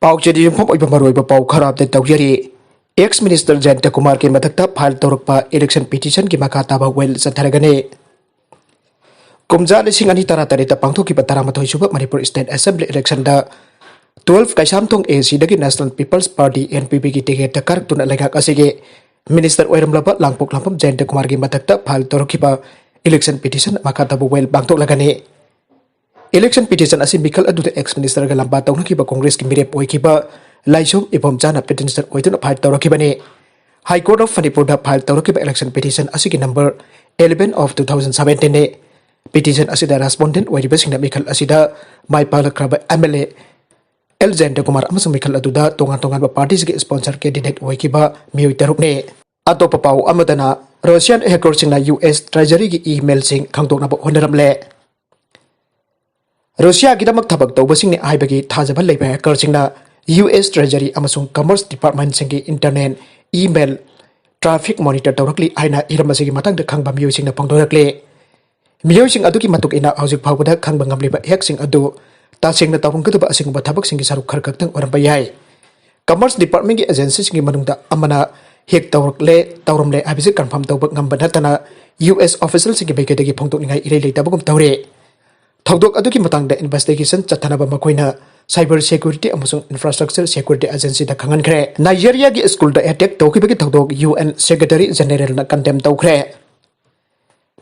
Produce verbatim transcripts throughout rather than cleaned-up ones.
ꯄꯥꯎꯆꯦꯗ ꯌꯨꯝꯐꯝ ꯑꯣꯏꯕ ꯃꯔꯨꯑꯣꯏꯕ ꯄꯥꯎ ꯈꯔ ꯑꯞꯗꯦꯠ ꯇꯧꯖꯔꯤ꯫ ꯑꯦꯛꯁ ꯃꯤꯅꯤꯁꯇꯔ ꯖꯌꯟꯇ ꯀꯨꯃꯥꯔꯒꯤ ꯃꯊꯛꯇ ꯐꯥꯏꯜ ꯇꯧꯔꯛꯄ ꯏꯂꯦꯛꯁꯟ ꯄꯤꯇꯤꯁꯟꯒꯤ ꯃꯈꯥ ꯇꯥꯕ ꯋꯦꯜ ꯆꯠꯊꯔꯒꯅꯤ꯫ ꯀꯨꯝꯖꯥ ꯂꯤꯁꯤꯡ ꯑꯅꯤ ꯇꯔꯥ ꯇꯔꯦꯠꯇ ꯄꯥꯡꯊꯣꯛꯈꯤꯕ ꯇꯔꯥꯃꯥꯊꯣꯏ ꯁꯨꯕ ꯃꯅꯤꯄꯨꯔ ꯁ꯭ꯇꯦꯠ ꯑꯦꯁꯦꯝꯕ꯭ꯂꯤ ꯏꯂꯦꯛꯁꯟꯗ ꯇꯨꯋꯦꯜꯐ ꯀꯩꯁꯥꯝꯊꯣꯡ ꯑꯦ ꯁꯤꯗꯒꯤ national people's party, N P ꯄꯤꯒꯤ ꯇꯤꯀꯦꯠꯇ ꯀꯥꯔꯛꯇꯨꯅ ꯂꯩꯉꯥꯛ ꯑꯁꯤꯒꯤ ꯃꯤꯅꯤꯁꯇꯔ ꯑꯣꯏꯔꯝꯂꯕ ꯂꯥꯡꯄꯣꯛ ꯂꯥꯡꯐꯝ ꯖꯌꯟꯇ ꯀꯨꯃꯥꯔꯒꯤ ꯃꯊꯛꯇ ꯐꯥꯏꯜ ꯇꯧꯔꯛꯈꯤꯕ ꯏꯂꯦꯛꯁꯟ ꯄꯤꯇꯤꯁꯟ ꯃꯈꯥ ꯇꯥꯕ ꯋꯦꯜ ꯄꯥꯡꯊꯣꯛꯂꯒꯅꯤ꯫ ꯏꯂꯦꯛꯁꯟ ꯄꯤꯇꯤꯁꯟ ꯑꯁꯤ ꯃꯤꯈꯜ ꯑꯗꯨꯗ ꯑꯦꯛꯁ ꯃꯤꯅꯤꯁꯇꯔꯒ ꯂꯝꯕꯥ ꯇꯧꯅꯈꯤꯕ ꯀꯣꯡꯒ꯭ꯔꯦꯁꯀꯤ ꯃꯤꯔꯦꯞ ꯑꯣꯏꯈꯤꯕ ꯂꯥꯏꯁꯣꯝ ꯏꯕꯣꯝꯆꯥꯅ ꯄꯤꯇꯤꯁꯅꯔ ꯑꯣꯏꯗꯨꯅ ꯐꯥꯏꯜ ꯇꯧꯔꯛꯈꯤꯕꯅꯤ꯫ ꯍꯥꯏ ꯀꯣꯔꯠ ꯑꯣꯐ ꯃꯅꯤꯄꯨꯔꯗ ꯐꯥꯏꯜ ꯇꯧꯔꯛꯈꯤꯕ ꯏꯂꯦꯛꯁꯟ ꯄꯤꯇꯤꯁꯟ ꯑꯁꯤꯒꯤ number eleven of two thousand seventeenꯅꯤ꯫ ꯄꯤꯇꯤꯁꯟ ꯑꯁꯤꯗ ꯔꯦꯁꯄꯣꯟꯗꯦꯟ ꯑꯣꯏꯔꯤꯕꯁꯤꯡꯅ ꯃꯤꯈꯜ ꯑꯁꯤꯗ ꯃꯥꯏ ꯄꯥꯛꯂꯛꯈ꯭ꯔꯕ M L A L Jayanta Kumar ꯑꯃꯁꯨꯡ ꯃꯤꯈꯜ ꯑꯗꯨꯗ ꯇꯣꯉꯥꯟ ꯇꯣꯉꯥꯟꯕ ꯄꯥꯔꯇꯤꯁꯤꯡꯒꯤ ꯁ꯭ꯄꯣꯟꯁꯔ ꯀꯦꯟꯗꯤꯗꯦꯠ ꯑꯣꯏꯈꯤꯕ ꯃꯤꯑꯣꯏ ꯇꯔꯨꯛꯅꯤ꯫ ꯑꯇꯣꯞꯄ ꯄꯥꯎ ꯑꯃꯗꯅ, ꯔꯁꯤꯌꯥꯟ ꯍꯦꯀꯔꯁꯤꯡꯅ ꯌꯨ ꯑꯦꯁ ꯇ꯭ꯔꯦꯖꯔꯤꯒꯤ ꯏꯃꯦꯜꯁꯤꯡ ꯈꯪꯗꯣꯛꯅꯕ ꯍꯣꯠꯅꯔꯝꯂꯦ꯫ ꯔꯁꯤꯌꯥꯒꯤꯗꯃꯛ ꯊꯕꯛ ꯇꯧꯕꯁꯤꯡꯅꯤ ꯍꯥꯏꯕꯒꯤ ꯊꯥꯖꯕ ꯂꯩꯕ ꯍꯦꯀꯔꯁꯤꯡꯅ ꯌꯨ ꯑꯦꯁ ꯇ꯭ꯔꯦꯖꯔꯤ ꯑꯃꯁꯨꯡ ꯀꯃꯔꯁ ꯗꯤꯄꯥꯔꯠꯃꯦꯟꯁꯤꯡꯒꯤ ꯏꯟꯇꯔꯅꯦꯠ, ꯏꯃꯦꯜ, ꯇ꯭ꯔꯥꯐꯤꯛ ꯃꯣꯅꯤꯇꯔ ꯇꯧꯔꯛꯂꯤ ꯍꯥꯏꯅ ꯍꯤꯔꯝ ꯑꯁꯤꯒꯤ ꯃꯇꯥꯡꯗ ꯈꯪꯕ ꯃꯤꯑꯣꯏꯁꯤꯡꯅ ꯐꯣꯡꯗꯣꯔꯛꯂꯤ꯫ ꯃꯤꯑꯣꯏꯁꯤꯡ ꯑꯗꯨꯒꯤ ꯃꯇꯨꯡ ꯏꯟꯅ ꯍꯧꯖꯤꯛ ꯐꯥꯎꯕꯗ ꯈꯪꯕ ꯉꯝꯂꯤꯕ ꯍꯦꯛꯁꯤꯡ ꯑꯗꯨ ꯇꯁꯦꯡꯅ ꯇꯧꯔꯝꯒꯗꯕ ꯑꯁꯤꯒꯨꯝꯕ ꯊꯕꯛꯁꯤꯡꯒꯤ ꯁꯔꯨꯛ ꯈꯔ ꯈꯛꯇꯪ ꯑꯣꯏꯔꯝꯕ ꯌꯥꯏ꯫ ꯀꯃꯔꯁ ꯗꯤꯄꯥꯔꯠꯃꯦꯟꯒꯤ ꯑꯦꯖꯦꯟꯁꯤꯁꯤꯡꯒꯤ ꯃꯅꯨꯡꯗ ꯑꯃꯅ ꯍꯦꯛ ꯇꯧꯔꯛꯂꯦ, ꯇꯧꯔꯝꯂꯦ ꯍꯥꯏꯕꯁꯤ ꯀꯟꯐꯥꯔꯝ ꯇꯧꯕ ꯉꯝꯕ ꯅꯠꯇꯅ ꯌꯨ ꯑꯦꯁ ꯑꯣꯐꯤꯁꯦꯜꯁꯤꯡꯒꯤ ꯃꯥꯏꯀꯩꯗꯒꯤ ꯐꯣꯡꯗꯣꯛꯅꯤꯡꯉꯥꯏ ꯏꯔꯩ ꯂꯩꯇꯕꯒꯨꯝ ꯇꯧꯔꯦ꯫ ꯊꯧꯗꯣꯛ ꯑꯗꯨꯒꯤ ꯃꯇꯥꯡꯗ ꯏꯟꯚꯦꯁꯇꯤꯒꯦꯁꯟ ꯆꯠꯊꯅꯕ ꯃꯈꯣꯏꯅ ꯁꯥꯏꯕꯔ ꯁꯦꯀ꯭ꯌꯨꯔꯤꯇꯤ ꯑꯃꯁꯨꯡ ꯏꯟꯐ꯭ꯔꯥꯁ꯭ꯇ꯭ꯔꯛꯆꯔ ꯁꯦꯀ꯭ꯌꯨꯔꯤꯇꯤ ꯑꯦꯖꯦꯟꯁꯤꯗ ꯈꯪꯍꯟꯈ꯭ꯔꯦ꯫ ꯅꯥꯏꯖꯦꯔꯤꯌꯥꯒꯤ ꯁ꯭ꯀꯨꯜꯗ ꯑꯦꯇꯦꯛ ꯇꯧꯈꯤꯕꯒꯤ ꯊꯧꯗꯣꯛ ꯌꯨ ꯑꯦꯟ ꯁꯦꯀ꯭ꯔꯦꯇꯔꯤ ꯖꯦꯅꯦꯔꯦꯜꯅ ꯀꯟꯗꯦꯝ ꯇꯧꯈ꯭ꯔꯦ꯫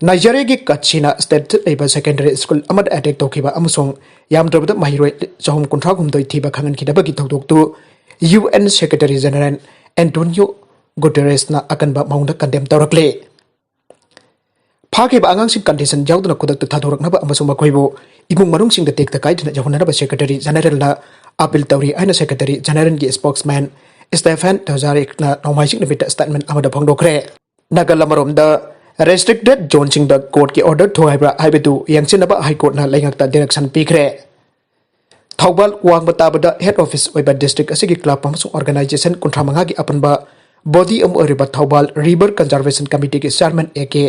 ꯅꯥꯏꯖꯦꯔꯤꯌꯥꯒꯤ ꯀꯠꯁꯤꯅꯥ ꯁ꯭ꯇꯦꯠꯇ ꯂꯩꯕ ꯁꯦꯀꯦꯟꯗꯔꯤ ꯁ꯭ꯀꯨꯜ ꯑꯃꯗ ꯑꯦꯇꯦꯛ ꯇꯧꯈꯤꯕ ꯑꯃꯁꯨꯡ ꯌꯥꯝꯗ꯭ꯔꯕꯗ ꯃꯍꯩꯔꯣꯏ ꯆꯍꯨꯝ ꯀꯨꯟꯊ꯭ꯔꯥ ꯍꯨꯝꯗꯣꯏ ꯊꯤꯕ ꯈꯪꯍꯟꯈꯤꯗꯕꯒꯤ ꯊꯧꯗꯣꯛꯇꯨ U N secretary general Antonio ꯒꯨꯇꯦꯔꯦꯁꯅ ꯑꯀꯟꯕ ꯃꯑꯣꯡꯗ ꯀꯟꯗꯦꯝ ꯇꯧꯔꯛꯂꯤ꯫ ꯐꯥꯈꯤꯕ ꯑꯉꯥꯡꯁꯤꯡ ꯀꯟꯗꯤꯁꯟ ꯌꯥꯎꯗꯅ ꯈꯨꯗꯛꯇ ꯊꯥꯗꯣꯔꯛꯅꯕ ꯑꯃꯁꯨꯡ ꯃꯈꯣꯏꯕꯨ ꯏꯃꯨꯡ ꯃꯅꯨꯡꯁꯤꯡꯗ ꯇꯦꯛꯇ ꯀꯥꯏꯗꯅ ꯌꯧꯍꯟꯅꯅꯕ ꯁꯦꯀ꯭ꯔꯦꯇꯔꯤ ꯖꯦꯅꯦꯔꯦꯜꯅ ꯑꯄꯤꯜ ꯇꯧꯔꯤ ꯍꯥꯏꯅ ꯁꯦꯀ꯭ꯔꯦꯇꯔꯤ ꯖꯦꯅꯦꯔꯦꯜꯒꯤ ꯁ꯭ꯄꯣꯛꯁꯃꯦꯟ ꯁ꯭ꯇꯦꯐꯦꯟ ꯗꯣꯖꯥꯔꯤꯛꯅ ꯅꯣꯡꯃꯥꯏꯖꯤꯡ ꯅꯨꯃꯤꯠꯇ ꯁ꯭ꯇꯦꯠꯃꯦꯟ ꯑꯃꯗ ꯐꯣꯡꯗꯣꯛꯈ꯭ꯔꯦ꯫ ꯅꯥꯒꯥꯂꯦꯟ ꯑꯃꯔꯣꯝꯗ, ꯔꯦꯁꯇ꯭ꯔꯤꯛꯇꯦꯗ ꯖꯣꯟꯁꯤꯡꯗ ꯀꯣꯔꯠꯀꯤ ꯑꯣꯔꯗꯔ ꯊꯣꯛꯍꯥꯏꯕ꯭ꯔꯥ ꯍꯥꯏꯕꯗꯨ ꯌꯦꯡꯁꯤꯟꯅꯕ ꯍꯥꯏ ꯀꯣꯔꯠꯅ ꯂꯩꯉꯥꯛꯇ ꯗꯤꯔꯦꯛꯁꯟ ꯄꯤꯈ꯭ꯔꯦ꯫ ꯊꯧꯕꯥꯜ ꯋꯥꯡꯃ ꯇꯥꯕꯗ ꯍꯦꯗ ꯑꯣꯐꯤꯁ ꯑꯣꯏꯕ ꯗꯤꯁꯇ꯭ꯔꯤꯛ ꯑꯁꯤꯒꯤ ꯀ꯭ꯂꯕ ꯑꯃꯁꯨꯡ ꯑꯣꯔꯒꯅꯥꯏꯖꯦꯁꯟ ꯀꯨꯟꯊ꯭ꯔꯥ ꯃꯉꯥꯒꯤ ꯑꯄꯨꯟꯕ ꯕꯣꯗꯤ ꯑꯃ ꯑꯣꯏꯔꯤꯕ ꯊꯧꯕꯥꯜ ꯔꯤꯚꯔ ꯀꯟꯖꯔꯕꯦꯁꯟ ꯀꯃꯤꯇꯤꯒꯤ ꯆꯤꯌꯔꯃꯦꯟ ꯑꯦ ꯀꯦ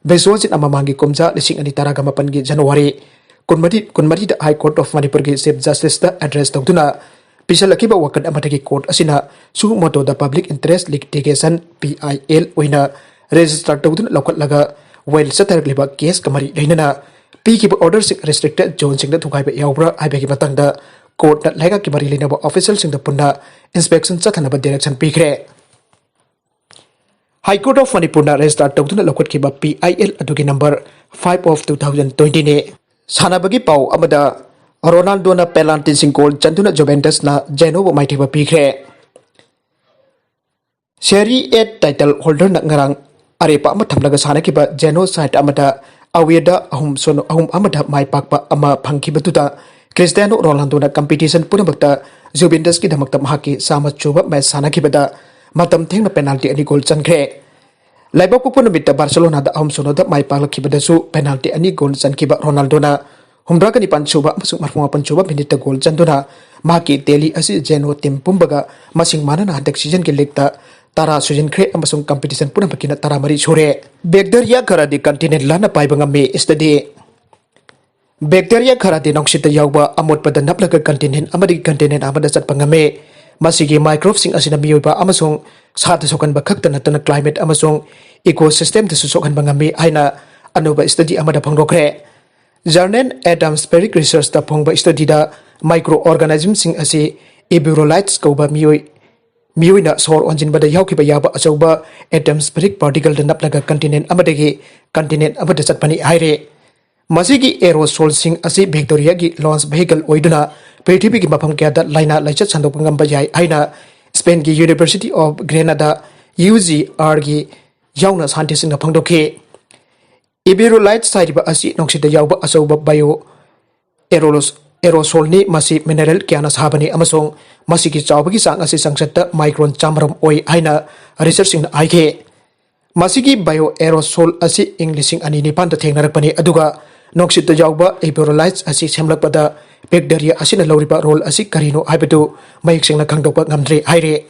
ꯕꯤꯁ꯭ꯋꯖꯤꯠꯅ ꯃꯃꯥꯡꯒꯤ ꯀꯨꯝꯖꯥ ꯂꯤꯁꯤꯡ ꯑꯅꯤ ꯇꯔꯥꯒ ꯃꯥꯄꯟꯒꯤ ꯖꯅꯋꯥꯔꯤ ꯀꯨꯟꯃꯔꯤ, ꯀꯨꯟꯃꯔꯤꯗ ꯍꯥꯏ ꯀꯣꯔꯠ ꯑꯣꯐ ꯃꯅꯤꯄꯨꯔꯒꯤ ꯆꯤꯐ ꯖꯁꯇꯤꯁꯇ ꯑꯦꯗ꯭ꯔꯦꯁ ꯇꯧꯗꯨꯅ ꯄꯤꯁꯜꯂꯛꯈꯤꯕ ꯋꯥꯀꯠ ꯑꯃꯗꯒꯤ ꯀꯣꯔꯠ ꯑꯁꯤꯅ suo motu da public interest litigation, P I L, ꯑꯣꯏꯅ ꯔꯦꯖꯤꯁꯇꯔ ꯇꯧꯗꯨꯅ ꯂꯧꯈꯠꯂꯒ ꯋꯥꯌꯦꯜ ꯆꯠꯊꯔꯛꯂꯤꯕ ꯀꯦꯁꯀ ꯃꯔꯤ ꯂꯩꯅꯅ ꯄꯤꯈꯤꯕ ꯑꯣꯔꯗꯔꯁꯤꯡ ꯔꯦꯁꯇ꯭ꯔꯤꯛꯇꯦꯗ ꯖꯣꯟꯁꯤꯡꯗ ꯊꯨꯒꯥꯏꯕ ꯌꯥꯎꯕ꯭ꯔꯥ ꯍꯥꯏꯕꯒꯤ ꯃꯇꯥꯡꯗ ꯀꯣꯔꯠꯅ ꯂꯩꯉꯥꯛꯀꯤ ꯃꯔꯤ ꯂꯩꯅꯕ ꯑꯣꯐꯤꯁꯤꯌꯦꯜꯁꯤꯡꯗ ꯄꯨꯟꯅ ꯏꯟꯁꯄꯦꯛꯁꯟ ꯆꯠꯊꯅꯕ ꯗꯤꯔꯦꯛꯁꯟ ꯄꯤꯈ꯭ꯔꯦ꯫ ꯍꯥꯏ ꯀꯣꯔꯠ ꯑꯣꯐ ꯃꯅꯤꯄꯨꯔꯅ ꯔꯦꯖꯤꯁꯇꯥꯔ ꯇꯧꯗꯨꯅ ꯂꯧꯈꯠꯈꯤꯕ ꯄꯤ ꯑꯥꯏ ꯑꯦꯜ ꯑꯗꯨꯒꯤ number five of two thousand twenty ꯅꯤ꯫ ꯁꯥꯟꯅꯕꯒꯤ ꯄꯥꯎ ꯑꯃꯗ, ꯔꯣꯅꯥꯜꯗꯣꯅ ꯄꯦꯅꯥꯜꯇꯤꯁꯤꯡ ꯒꯣꯜ ꯆꯟꯗꯨꯅ ꯖꯨꯚꯦꯟꯇꯁꯅ ꯖꯦꯅꯣꯕꯨ ꯃꯥꯏꯊꯤꯕ ꯄꯤꯈ꯭ꯔꯦ꯫ ꯁꯦꯔꯤ ꯑꯦ ꯇꯥꯏꯇꯜ ꯍꯣꯜꯗꯔꯅ ꯉꯔꯥꯡ ꯑꯔꯦꯞꯄ ꯑꯃ ꯊꯝꯂꯒ ꯁꯥꯟꯅꯈꯤꯕ ꯖꯦꯅꯣ ꯁꯥꯏꯠ ꯑꯃꯗ ꯑꯋꯦꯗ ꯑꯍꯨꯝ ꯁꯣꯅꯣ ꯑꯍꯨꯝ ꯑꯃꯗ ꯃꯥꯏ ꯄꯥꯛꯄ ꯑꯃ ꯐꯪꯈꯤꯕꯗꯨꯗ, ꯀ꯭ꯔꯤꯁꯇꯤꯌꯥꯅꯣ ꯔꯣꯅꯥꯜꯗꯣꯅ ꯀꯝꯄꯤꯇꯤꯁꯟ ꯄꯨꯝꯅꯃꯛꯇ ꯖꯨꯚꯦꯟꯇꯁꯀꯤꯗꯃꯛꯇ ꯃꯍꯥꯛꯀꯤ ꯆꯥꯝꯃ ꯁꯨꯕ ꯃꯦꯆ ꯁꯥꯟꯅꯈꯤꯕꯗ ꯃꯇꯝ ꯊꯦꯡꯅ ꯄꯦꯅꯥꯜꯇꯤ ꯑꯅꯤ ꯒꯣꯜ ꯆꯟꯈ꯭ꯔꯦ꯫ ꯂꯥꯏꯕꯛ ꯄꯣꯛꯄ ꯅꯨꯃꯤꯠꯇ ꯕꯥꯔꯁꯦꯂꯣꯅꯥꯗ ꯑꯍꯨꯝ ꯁꯣꯅꯣꯗ ꯃꯥꯏ ꯄꯥꯛꯂꯛꯈꯤꯕꯗ ꯁꯨ ꯄꯦꯅꯥꯜꯇꯤ ꯑꯅꯤ ꯒꯣꯜ ꯆꯟꯈꯤꯕ ꯔꯣꯅꯥꯜꯗꯣꯅ ꯍꯨꯝꯗ꯭ꯔꯥꯒ ꯅꯤꯄꯥꯟ ꯁꯨꯕ ꯑꯃꯁꯨꯡ ꯃꯔꯐꯨ ꯃꯥꯄꯟ ꯁꯨꯕ ꯃꯤꯅꯤꯠꯇ ꯒꯣꯜ ꯆꯟꯗꯨꯅ ꯃꯍꯥꯛꯀꯤ ꯇꯦꯂꯤ ꯑꯁꯤ ꯖꯦꯅꯣ ꯇꯤꯝ ꯄꯨꯝꯕꯒ ꯃꯁꯤꯡ ꯃꯥꯟꯅꯅ ꯍꯟꯗꯛ ꯁꯤꯖꯟꯒꯤ ꯂꯤꯒꯇ ꯇꯔꯥ ꯁꯨꯖꯤꯟꯈ꯭ꯔꯦ ꯑꯃꯁꯨꯡ ꯀꯝꯄꯤꯇꯤꯁꯟ ꯄꯨꯝꯅꯃꯛꯀꯤꯅ ꯇꯔꯥꯃꯔꯤ ꯁꯨꯔꯦ꯫ ꯕꯦꯛꯇꯔꯤꯌꯥ ꯈꯔꯗꯤ ꯀꯟꯇꯤꯅꯦꯟ ꯂꯥꯟꯅ ꯄꯥꯏꯕ ꯉꯝꯃꯤ꯫ ꯁ꯭ꯇꯗꯤ꯫ ꯕꯦꯛꯇꯔꯤꯌꯥ ꯈꯔꯗꯤ ꯅꯨꯡꯁꯤꯠꯇ ꯌꯥꯎꯕ ꯑꯃꯣꯠꯄꯗ ꯅꯞꯂꯒ ꯀꯟꯇꯤꯅꯦꯟ ꯑꯃꯗꯒꯤ ꯀꯟꯇꯤꯅꯦꯟ ꯑꯃꯗ ꯆꯠꯄ ꯉꯝꯃꯤ꯫ ꯃꯁꯤꯒꯤ ꯃꯥꯏꯀ꯭ꯔꯣꯕꯁꯤꯡ ꯑꯁꯤꯅ ꯃꯤꯑꯣꯏꯕ ꯑꯃꯁꯨꯡ ꯁꯥꯗ ꯁꯣꯛꯍꯟꯕ ꯈꯛꯇ ꯅꯠꯇꯅ ꯀ꯭ꯂꯥꯏꯃꯦꯠ ꯑꯃꯁꯨꯡ ꯏꯀꯣꯁꯤꯁꯇꯦꯝꯗꯁꯨ ꯁꯣꯛꯍꯟꯕ ꯉꯝꯃꯤ ꯍꯥꯏꯅ ꯑꯅꯧꯕ ꯁ꯭ꯇꯗꯤ ꯑꯃꯗ ꯐꯣꯡꯗꯣꯛꯈ꯭ꯔꯦ꯫ ꯖꯔꯅꯦꯜ ꯑꯦꯗꯝꯁꯄꯦꯔꯤꯛ ꯔꯤꯁꯔꯆꯇ ꯐꯣꯡꯕ ꯁ꯭ꯇꯗꯤꯗ ꯃꯥꯏꯀ꯭ꯔꯣ ꯑꯣꯔꯒꯥꯅꯤꯖꯝꯁꯤꯡ ꯑꯁꯤ ꯏꯕ꯭ꯌꯨꯔꯣꯂꯥꯏꯠꯁ ꯀꯧꯕ ꯃꯤꯑꯣꯏ ꯃꯤꯑꯣꯏꯅ ꯁꯣꯔ ꯍꯣꯟꯖꯤꯟꯕꯗ ꯌꯥꯎꯈꯤꯕ ꯌꯥꯕ ꯑꯆꯧꯕ ꯑꯦꯇꯝꯁꯄꯦꯔꯤꯛ ꯄꯥꯔꯇꯤꯀꯜꯗ ꯅꯞꯂꯒ ꯀꯟꯇꯤꯅꯦꯟ ꯑꯃꯗꯒꯤ ꯀꯟꯇꯤꯅꯦꯟ ꯑꯃꯗ ꯆꯠꯄꯅꯤ ꯍꯥꯏꯔꯦ꯫ ꯃꯁꯤꯒꯤ ꯑꯦꯔꯣꯁꯣꯜꯁꯤꯡ ꯑꯁꯤ ꯕꯦꯛꯇꯣꯔꯤꯌꯥꯒꯤ ꯂꯣꯟꯆ ꯚꯦꯍꯤꯀꯜ ꯑꯣꯏꯗꯨꯅ ꯄ꯭ꯔꯤꯊꯤꯕꯤꯒꯤ ꯃꯐꯝ ꯀꯌꯥꯗ ꯂꯥꯏꯅꯥ ꯂꯥꯏꯆꯠ ꯁꯟꯗꯣꯛꯄ ꯉꯝꯕ ꯌꯥꯏ ꯍꯥꯏꯅ ꯁ꯭ꯄꯦꯟꯒꯤ ꯌꯨꯅꯤꯚꯔꯁꯤꯇꯤ ꯑꯣꯐ ꯒ꯭ꯔꯦꯅꯥꯗꯥ, ꯌꯨ ꯖꯤ ꯑꯥꯔꯒꯤ ꯌꯥꯎꯅ ꯁꯥꯏꯟꯇꯤꯁꯁꯤꯡꯅ ꯐꯣꯡꯗꯣꯛꯈꯤ꯫ ꯏꯕꯤꯔꯣꯂꯥꯏꯠꯁ ꯍꯥꯏꯔꯤꯕ ꯑꯁꯤ ꯅꯨꯡꯁꯤꯠꯇ ꯌꯥꯎꯕ ꯑꯆꯧꯕ ꯕꯥꯏꯑꯣ ꯑꯦꯔꯣꯂꯣꯁ-, ꯑꯦꯔꯣꯁꯣꯜꯅꯤ꯫ ꯃꯁꯤ ꯃꯤꯅꯔꯦꯜ ꯀꯌꯥꯅ ꯁꯥꯕꯅꯤ ꯑꯃꯁꯨꯡ ꯃꯁꯤꯒꯤ ꯆꯥꯎꯕꯒꯤ ꯆꯥꯡ ꯑꯁꯤ ꯆꯥꯡꯆꯠꯇ ꯃꯥꯏꯀ꯭ꯔꯣꯟ ꯆꯥꯃꯔꯣꯝ ꯑꯣꯏ ꯍꯥꯏꯅ ꯔꯤꯁꯔꯆꯁꯤꯡꯅ ꯍꯥꯏꯈꯤ꯫ ꯃꯁꯤꯒꯤ ꯕꯥꯏꯑꯣ ꯑꯦꯔꯣꯁꯣꯜ ꯑꯁꯤ ꯏꯪ ꯂꯤꯁꯤꯡ ꯑꯅꯤ ꯅꯤꯄꯥꯟꯗ ꯊꯦꯡꯅꯔꯛꯄꯅꯤ, ꯑꯗꯨꯒ ꯅꯨꯡꯁꯤꯠꯇ ꯌꯥꯎꯕ ꯏꯕꯣꯔꯣꯂꯥꯏꯠꯁ ꯑꯁꯤ ꯁꯦꯝꯂꯛꯄꯗ ꯕꯦꯛꯇꯦꯔꯤꯌꯥ ꯑꯁꯤꯅ ꯂꯧꯔꯤꯕ ꯔꯣꯜ ꯑꯁꯤ ꯀꯔꯤꯅꯣ ꯍꯥꯏꯕꯗꯨ ꯃꯌꯦꯛ ꯁꯦꯡꯅ ꯈꯪꯗꯣꯛꯄ ꯉꯝꯗ꯭ꯔꯤ ꯍꯥꯏꯔꯤ꯫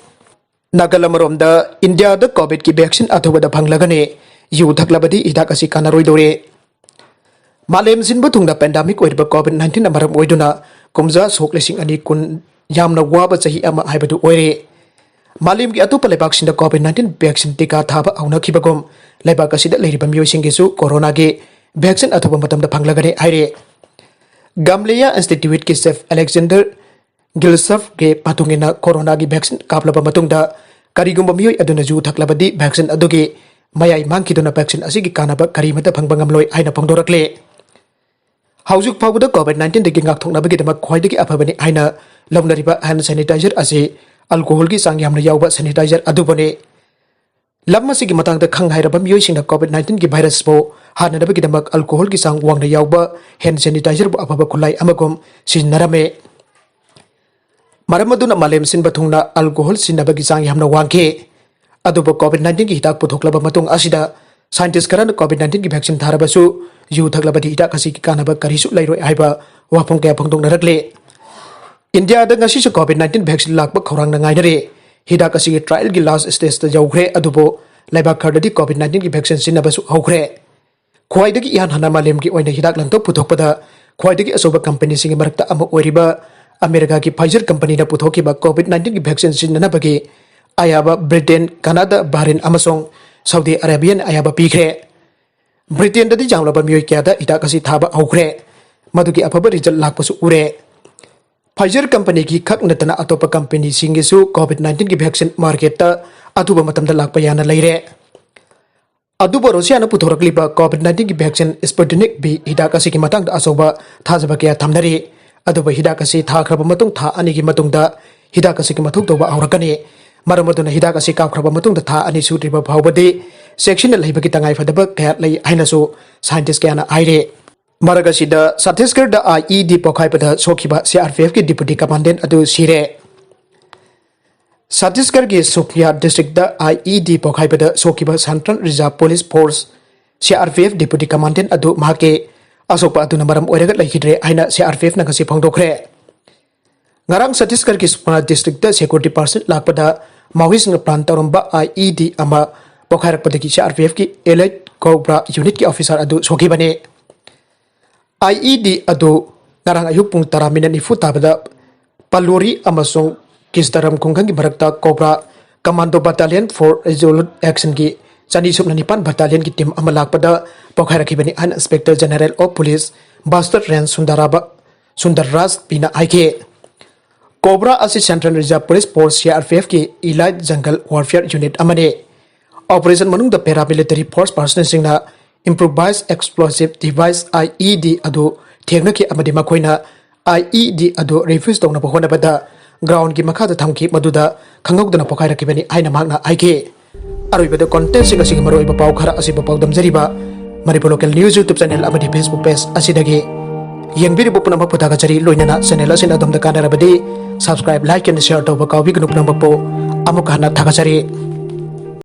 ꯅꯥꯀꯜ ꯑꯃꯔꯣꯝꯗ, ꯏꯟꯗꯤꯌꯥꯗ ꯀꯣꯚꯤꯗꯀꯤ ꯚꯦꯛꯁꯤꯟ ꯑꯊꯨꯕꯗ ꯐꯪꯂꯒꯅꯤ꯫ ꯌꯨ ꯊꯛꯂꯕꯗꯤ ꯍꯤꯗꯥꯛ ꯑꯁꯤ ꯀꯥꯟꯅꯔꯣꯏꯗꯧꯔꯤ꯫ ꯃꯥꯂꯦꯝ ꯁꯤꯟꯕ ꯊꯨꯡꯅ ꯄꯦꯟꯗꯥꯃꯤꯛ ꯑꯣꯏꯔꯤꯕ ꯀꯣꯚꯤꯗ ꯅꯥꯏꯟꯇꯤꯟꯅ ꯃꯔꯝ ꯑꯣꯏꯗꯨꯅ ꯀꯨꯝꯖꯥ ꯁꯣꯛ ꯂꯤꯁꯤꯡ ꯑꯅꯤ ꯀꯨꯟ ꯌꯥꯝꯅ ꯋꯥꯕ ꯆꯍꯤ ꯑꯃ ꯍꯥꯏꯕꯗꯨ ꯑꯣꯏꯔꯦ꯫ ꯃꯥꯂꯦꯝꯒꯤ ꯑꯇꯣꯞꯄ ꯂꯩꯕꯥꯛꯁꯤꯡꯗ COVID nineteen vaccine ꯇꯤꯀꯥ ꯊꯥꯕ ꯍꯧꯅꯈꯤꯕꯒꯨꯝ, ꯂꯩꯕꯥꯛ ꯑꯁꯤꯗ ꯂꯩꯔꯤꯕ ꯃꯤꯑꯣꯏꯁꯤꯡꯒꯤꯁꯨ ꯀꯣꯔꯣꯅꯥꯒꯤ vaccine ꯑꯊꯨꯕ ꯃꯇꯝꯗ ꯐꯪꯂꯒꯅꯤ ꯍꯥꯏꯔꯤ꯫ ꯒꯝꯂꯤꯌꯥ Institute ꯀꯤ chief Alexander Gilshaw ꯒꯤ ꯃꯇꯨꯡ ꯏꯟꯅ, ꯀꯣꯔꯣꯅꯥꯒꯤ vaccine ꯀꯥꯞꯂꯕ ꯃꯇꯨꯡꯗ ꯀꯔꯤꯒꯨꯝꯕ ꯃꯤꯑꯣꯏ ꯑꯗꯨꯅ ꯌꯨ ꯊꯛꯂꯕꯗꯤ vaccine ꯑꯗꯨꯒꯤ ꯃꯌꯥꯏ ꯃꯥꯡꯈꯤꯗꯨꯅ vaccine ꯑꯁꯤꯒꯤ ꯀꯥꯟꯅꯕ ꯀꯔꯤꯃꯠꯇ ꯐꯪꯕ ꯉꯝꯂꯣꯏ ꯍꯥꯏꯅ ꯐꯣꯡꯗꯣꯔꯛꯂꯤ꯫ ꯍꯧꯖꯤꯛ ꯐꯥꯎꯕꯗ COVID nineteen ꯗꯒꯤ ꯉꯥꯛꯊꯣꯛꯅꯕꯒꯤꯗꯃꯛ ꯈ꯭ꯋꯥꯏꯗꯒꯤ ꯑꯐꯕꯅꯤ ꯍꯥꯏꯅ ꯂꯧꯅꯔꯤꯕ hand sanitizer ꯑꯁꯤ alcohol ꯒꯤ ꯆꯥꯡ ꯌꯥꯝꯅ ꯌꯥꯎꯕ sanitizer ꯑꯗꯨꯕꯨꯅꯤ꯫ ꯂꯝ ꯑꯁꯤꯒꯤ ꯃꯇꯥꯡꯗ ꯈꯪ ꯍꯩꯔꯕ ꯃꯤꯑꯣꯏꯁꯤꯡꯅ COVID nineteen ꯒꯤ virus ꯄꯨ ꯍꯥꯠꯅꯅꯕꯒꯤꯗꯃꯛ alcohol ꯒꯤ ꯆꯥꯡ ꯋꯥꯡꯅ ꯌꯥꯎꯕ hand sanitizer ꯕꯨ ꯑꯐꯕ ꯈꯨꯠꯂꯥꯏ ꯑꯃꯒꯨꯝ ꯁꯤꯖꯤꯟꯅꯔꯝꯃꯤ꯫ ꯃꯔꯝ ꯑꯗꯨꯅ ꯃꯥꯂꯦꯝ ꯁꯤꯟꯕ ꯊꯨꯡꯅ alcohol ꯁꯤꯖꯤꯟꯅꯕꯒꯤ ꯆꯥꯡ ꯌꯥꯝꯅ ꯋꯥꯡꯈꯤ꯫ ꯑꯗꯨꯕꯨ COVID nineteen ꯒꯤ ꯍꯤꯗꯥꯛ ꯄꯨꯊꯣꯛꯂꯕ ꯃꯇꯨꯡ ꯑꯁꯤꯗ scientist ꯈꯔꯅ COVID nineteen ꯒꯤ vaccine ꯊꯥꯔꯕꯁꯨ ꯌꯨ ꯊꯛꯂꯕꯗꯤ ꯍꯤꯗꯥꯛ ꯑꯁꯤꯒꯤ ꯀꯥꯟꯅꯕ ꯀꯔꯤꯁꯨ ꯂꯩꯔꯣꯏ ꯍꯥꯏꯕ ꯋꯥꯐꯝ ꯀꯌꯥ ꯐꯣꯡꯗꯣꯛꯅꯔꯛꯂꯤ꯫ ꯏꯟꯗꯤꯌꯥꯗ ꯉꯁꯤꯁꯨ COVID nineteen vaccine ꯂꯥꯛꯄ ꯈꯧꯔꯥꯡꯅ ꯉꯥꯏꯅꯔꯤ꯫ ꯍꯤꯗꯥꯛ ꯑꯁꯤꯒꯤ trial ꯒꯤ last stage ꯇ ꯌꯧꯈ꯭ꯔꯦ, ꯑꯗꯨꯕꯨ ꯂꯩꯕꯥꯛ ꯈꯔꯗꯗꯤ COVID nineteen ꯒꯤ vaccine ꯁꯤꯖꯤꯟꯅꯕꯁꯨ ꯍꯧꯈ꯭ꯔꯦ꯫ ꯈ꯭ꯋꯥꯏꯗꯒꯤ ꯏꯍꯥꯟ ꯍꯥꯟꯅ ꯃꯥꯂꯦꯝꯒꯤ ꯑꯣꯏꯅ ꯍꯤꯗꯥꯛ ꯂꯥꯡꯊꯛ ꯄꯨꯊꯣꯛꯄꯗ ꯈ꯭ꯋꯥꯏꯗꯒꯤ ꯑꯆꯧꯕ company ꯁꯤꯡꯒꯤ ꯃꯔꯛꯇ ꯑꯃ ꯑꯣꯏꯔꯤꯕ ꯑꯃꯦꯔꯤꯀꯥꯒꯤ Pfizer company ꯅ ꯄꯨꯊꯣꯛꯈꯤꯕ COVID nineteen ꯒꯤ vaccine ꯁꯤꯖꯤꯟꯅꯅꯕꯒꯤ ꯑꯌꯥꯕ ꯕ꯭ꯔꯤꯇꯦꯟ, ꯀꯅꯥꯗꯥ, ꯕꯍꯔꯤꯟ ꯑꯃꯁꯨꯡ ꯁꯥꯎꯗꯤ ꯑꯔꯥꯕꯤꯌꯥꯅ ꯑꯌꯥꯕ ꯄꯤꯈ꯭ꯔꯦ꯫ ꯕ꯭ꯔꯤꯇꯦꯟꯗꯗꯤ ꯌꯥꯝꯂꯕ ꯃꯤꯑꯣꯏ ꯀꯌꯥꯗ ꯍꯤꯗꯥꯛ ꯑꯁꯤ ꯊꯥꯕ ꯍꯧꯈ꯭ꯔꯦ꯫ ꯃꯗꯨꯒꯤ ꯑꯐꯕ result ꯂꯥꯛꯄꯁꯨ ꯎꯔꯦ꯫ Pfizer company ꯒꯤ ꯈꯛ ꯅꯠꯇꯅ ꯑꯇꯣꯞꯄ company ꯁꯤꯡꯒꯤꯁꯨ COVID nineteen ꯒꯤ vaccine market ꯇ ꯑꯊꯨꯕ ꯃꯇꯝꯗ ꯂꯥꯛꯄ ꯌꯥꯅ ꯂꯩꯔꯦ꯫ ꯑꯗꯨꯕꯨ ꯔꯨꯁꯤꯌꯥꯅ ꯄꯨꯊꯣꯔꯛꯂꯤꯕ COVID nineteen ꯒꯤ vaccine Sputnik V ꯍꯤꯗꯥꯛ ꯑꯁꯤꯒꯤ ꯃꯇꯥꯡꯗ ꯑꯆꯧꯕ ꯊꯥꯖꯕ ꯀꯌꯥ ꯊꯝꯅꯔꯤ꯫ ꯑꯗꯨꯕꯨ ꯍꯤꯗꯥꯛ ꯑꯁꯤ ꯊꯥꯈ꯭ꯔꯕ ꯃꯇꯨꯡ ꯊꯥ ꯑꯅꯤꯒꯤ ꯃꯇꯨꯡꯗ ꯍꯤꯗꯥꯛ ꯑꯁꯤꯒꯤ ꯃꯊꯧ ꯇꯧꯕ ꯍꯧꯔꯛꯀꯅꯤ꯫ ꯃꯔꯝ ꯑꯗꯨꯅ ꯍꯤꯗꯥꯛ ꯑꯁꯤ ꯀꯥꯞꯈ꯭ꯔꯕ ꯃꯇꯨꯡꯗ ꯊꯥ ꯑꯅꯤ ꯁꯨꯗ꯭ꯔꯤꯕ ꯐꯥꯎꯕꯗꯤ ꯆꯦꯛꯁꯤꯟꯅ ꯂꯩꯕꯒꯤ ꯇꯉꯥꯏꯐꯗꯕ ꯀꯌꯥ ꯂꯩ ꯍꯥꯏꯅꯁꯨ scientist ꯀꯌꯥꯅ ꯍꯥꯏꯔꯤ꯫ ꯃꯔꯛ ꯑꯁꯤꯗ ꯆꯇꯤꯁꯒꯔꯗ IED ꯄꯣꯈꯥꯏꯕꯗ ꯁꯣꯛꯈꯤꯕ CRPF ꯀꯤ deputy commandant ꯑꯗꯨ ꯁꯤꯔꯦ꯫ ꯆꯇꯤꯁꯒꯔꯒꯤ ꯁꯨꯀꯤꯌꯥ district ꯇ IED ꯄꯣꯈꯥꯏꯕꯗ ꯁꯣꯛꯈꯤꯕ Central Reserve Police Force, CRPF deputy commandant ꯑꯗꯨ ꯃꯍꯥꯛꯀꯤ ꯑꯁꯣꯛꯄ ꯑꯗꯨꯅ ꯃꯔꯝ ꯑꯣꯏꯔꯒ ꯂꯩꯈꯤꯗ꯭ꯔꯦ ꯍꯥꯏꯅ CRPF ꯅ ꯉꯁꯤ ꯐꯣꯡꯗꯣꯛꯈ꯭ꯔꯦ꯫ ꯉꯔꯥꯡ ꯆꯇꯤꯁꯒꯔꯒꯤ ꯁꯨꯛꯃꯥ district ꯇ security personnel ꯂꯥꯛꯄꯗ ꯃꯈꯣꯏꯁꯤꯡꯅ plan ꯇꯧꯔꯝꯕ IED ꯑꯃ ꯄꯣꯈꯥꯏꯔꯛꯄꯗꯒꯤ CRPF ꯀꯤ Elite Cobra unit ꯀꯤ officer ꯑꯗꯨ ꯁꯣꯛꯈꯤꯕꯅꯤ꯫ IED ꯑꯗꯨ ꯉꯔꯥꯡ ꯑꯌꯨꯛ ꯄꯨꯡ ꯇꯔꯥ minute ꯅꯤꯐꯨ ꯇꯥꯕꯗ ꯄꯂꯣꯔꯤ ꯑꯃꯁꯨꯡ ꯀꯤꯁꯇꯔꯝ ꯈꯨꯡꯒꯪꯒꯤ ꯃꯔꯛꯇ COBRA commando battalion for resolute ꯑꯦꯛꯁꯟꯒꯤ ꯆꯅꯤ ꯁꯨꯞꯅ ꯅꯤꯄꯥꯟ ꯕꯠꯇꯥꯂꯤꯌꯟꯒꯤ ꯇꯤꯝ ꯑꯃ ꯂꯥꯛꯄꯗ ꯄꯣꯈꯥꯏꯔꯛꯈꯤꯕꯅꯤ ꯍꯥꯏꯅ inspector general of police Bastar range ꯁꯨꯟꯗꯔꯥꯕ ꯁꯨꯟꯗꯔ ꯔꯥꯖ ꯄꯤꯅ ꯍꯥꯏꯈꯤ꯫ ꯀꯣꯕ꯭ꯔꯥ ꯑꯁꯤ central reserve police force, C R P ꯑꯦꯐꯀꯤ ꯏꯂꯥꯏꯠ ꯖꯪꯒꯜ ꯋꯥꯔꯐꯤꯌꯔ ꯌꯨꯅꯤꯠ ꯑꯃꯅꯤ꯫ ꯑꯣꯄꯔꯦꯁꯟ ꯃꯅꯨꯡꯗ ꯄꯦꯔꯥꯃꯤꯂꯤꯇꯔꯤ ꯐꯣꯔꯁ ꯄꯥꯔꯁꯅꯦꯜꯁꯤꯡꯅ improvised explosive device, I E D, ꯑꯗꯨ ꯊꯦꯡꯅꯈꯤ ꯑꯃꯗꯤ ꯃꯈꯣꯏꯅ ꯑꯥꯏ ꯏ ꯗꯤ ꯑꯗꯨ ꯔꯤꯐ꯭ꯌꯨꯖ ꯇꯧꯅꯕ ꯍꯣꯠꯅꯕꯗ ꯒ꯭ꯔꯥꯎꯟꯒꯤ ꯃꯈꯥꯗ ꯊꯝꯈꯤ, ꯃꯗꯨꯗ ꯈꯪꯍꯧꯗꯅ ꯄꯣꯈꯥꯏꯔꯛꯈꯤꯕꯅꯤ ꯍꯥꯏꯅ ꯃꯍꯥꯛꯅ ꯍꯥꯏꯈꯤ꯫ ꯑꯔꯣꯏꯕꯗ ꯀꯣꯟꯇꯦꯟꯁꯤꯡ ꯑꯁꯤꯒꯤ ꯃꯔꯨꯑꯣꯏꯕ ꯄꯥꯎ ꯈꯔ ꯑꯁꯤꯕꯨ ꯄꯥꯎꯗꯝꯖꯔꯤꯕ Manipur local news YouTube channel ꯑꯃꯗꯤ ꯐꯦꯁꯕꯨꯛ ꯄꯦꯖ ꯑꯁꯤꯗꯒꯤ꯫ ꯌꯦꯡꯕꯤꯔꯤꯕ ꯄꯨꯝꯅꯃꯛꯄꯨ ꯊꯥꯒꯠꯆꯔꯤ, ꯂꯣꯏꯅꯅ ꯆꯦꯅꯦꯜ ꯑꯁꯤꯅ ꯑꯗꯣꯝꯗ ꯀꯥꯟꯅꯔꯕꯗꯤ ꯁꯕꯁꯀ꯭ꯔꯥꯏꯕ, ꯂꯥꯏꯛ ꯑꯃꯗꯤ ꯁꯤꯌꯔ ꯇꯧꯕ ꯀꯥꯎꯕꯤꯒꯅꯨ꯫ ꯄꯨꯝꯅꯃꯛꯄꯨ ꯑꯃꯨꯛꯀ ꯍꯟꯅ ꯊꯥꯒꯠꯆꯔꯤ꯫